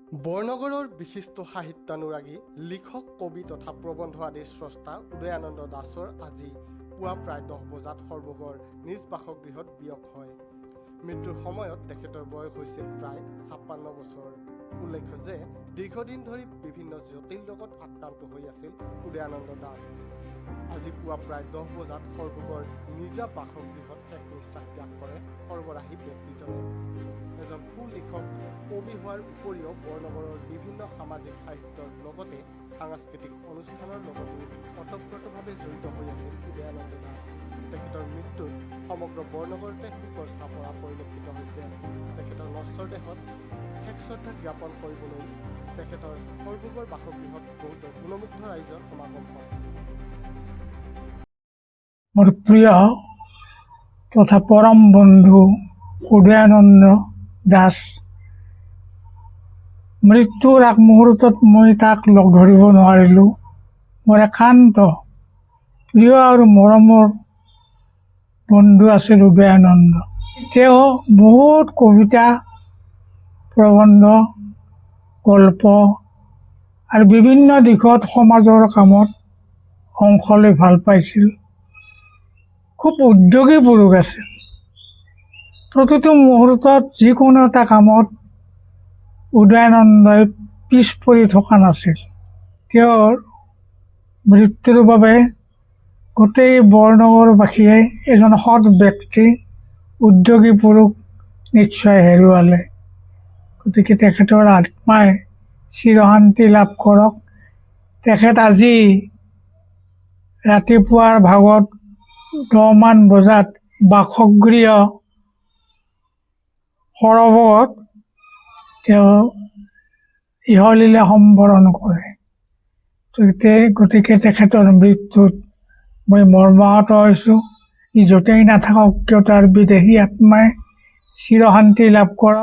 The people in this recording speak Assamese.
বৰনগৰৰ বিশিষ্ট সাহিত্যানুৰাগী লিখক, কবি তথা প্ৰবন্ধ আদিৰ স্ৰষ্টা উদয়ানন্দ দাসৰ আজি পুৱা প্ৰায় 10 বজাত সৰভোগৰ নিজ বাসগৃহত বিয়োগ হয়। মৃত্যুৰ সময়ত তেখেতৰ বয়স হৈছিল প্ৰায় 56 বছৰ। উল্লেখ্য যে দীৰ্ঘদিন ধৰি বিভিন্ন জটিল ৰোগত আক্ৰান্ত হৈ আছিল উদয়ানন্দ দাস। আজি পুৱা প্ৰায় 10 বজাত সৰভোগৰ নিজা বাসগৃহত শেষ নিশ্বাস ত্যাগ কৰে সৰবৰাহী ব্যক্তিজনে। এজন সুলেখক, কবি হোৱাৰ উপৰিও বৰনগৰৰ বিভিন্ন সামাজিক, সাহিত্যৰ লগতে সাংস্কৃতিক অনুষ্ঠানৰ লগতো ওতপ্ৰোতভাৱে জড়িত হৈ আছিল উদয়ানন্দ দাস। তেখেতৰ মৃত্যুত সমগ্ৰ বৰনগৰতে শোকৰ ছাঁ পৰা পৰিলক্ষিত হৈছে। তেখেতৰ নশ্বৰ দেহত শেষ শ্ৰদ্ধা জ্ঞাপন কৰিবলৈ তেখেতৰ সৰভোগৰ বাসগৃহত বহুতো গুণমুগ্ধ ৰাইজৰ সমাগম হয়। মোৰ প্ৰিয় তথা পৰম বন্ধু উদয়ানন্দ দাস, মৃত্যুৰ আগ মুহূৰ্তত মই তাক লগ ধৰিব নোৱাৰিলোঁ। মোৰ একান্ত প্ৰিয় আৰু মৰমৰ বন্ধু আছিল উদয়ানন্দ। তেওঁ বহুত কবিতা, প্ৰবন্ধ, গল্প আৰু বিভিন্ন দিশত সমাজৰ কামত অংশ লৈ ভাল পাইছিল। খুব উদ্যোগী পুৰুষ আছিল। প্ৰতিটো মুহূৰ্তত যিকোনো এটা কামত উদয়ানন্দই পিছ পৰি থকা নাছিল। তেওঁৰ মৃত্যুৰ বাবে গোটেই বৰনগৰবাসীয়ে এজন সৎ ব্যক্তি, উদ্যোগী পুৰুষ নিশ্চয় হেৰুৱালে। গতিকে তেখেতৰ আত্মাই চিৰশান্তি লাভ কৰক। তেখেত আজি ৰাতিপুৱাৰ ভাগত 10মান বজাত বাসগৃহ সৰভোগত তেওঁ ইহলীলা সম্বৰণ কৰে। গতিকে তেখেতৰ মৃত্যুত মই মৰ্মাহত হৈছোঁ। ই য'তেই নাথাকক কিয়, তাৰ বিদেহী আত্মাই চিৰশান্তি লাভ কৰক।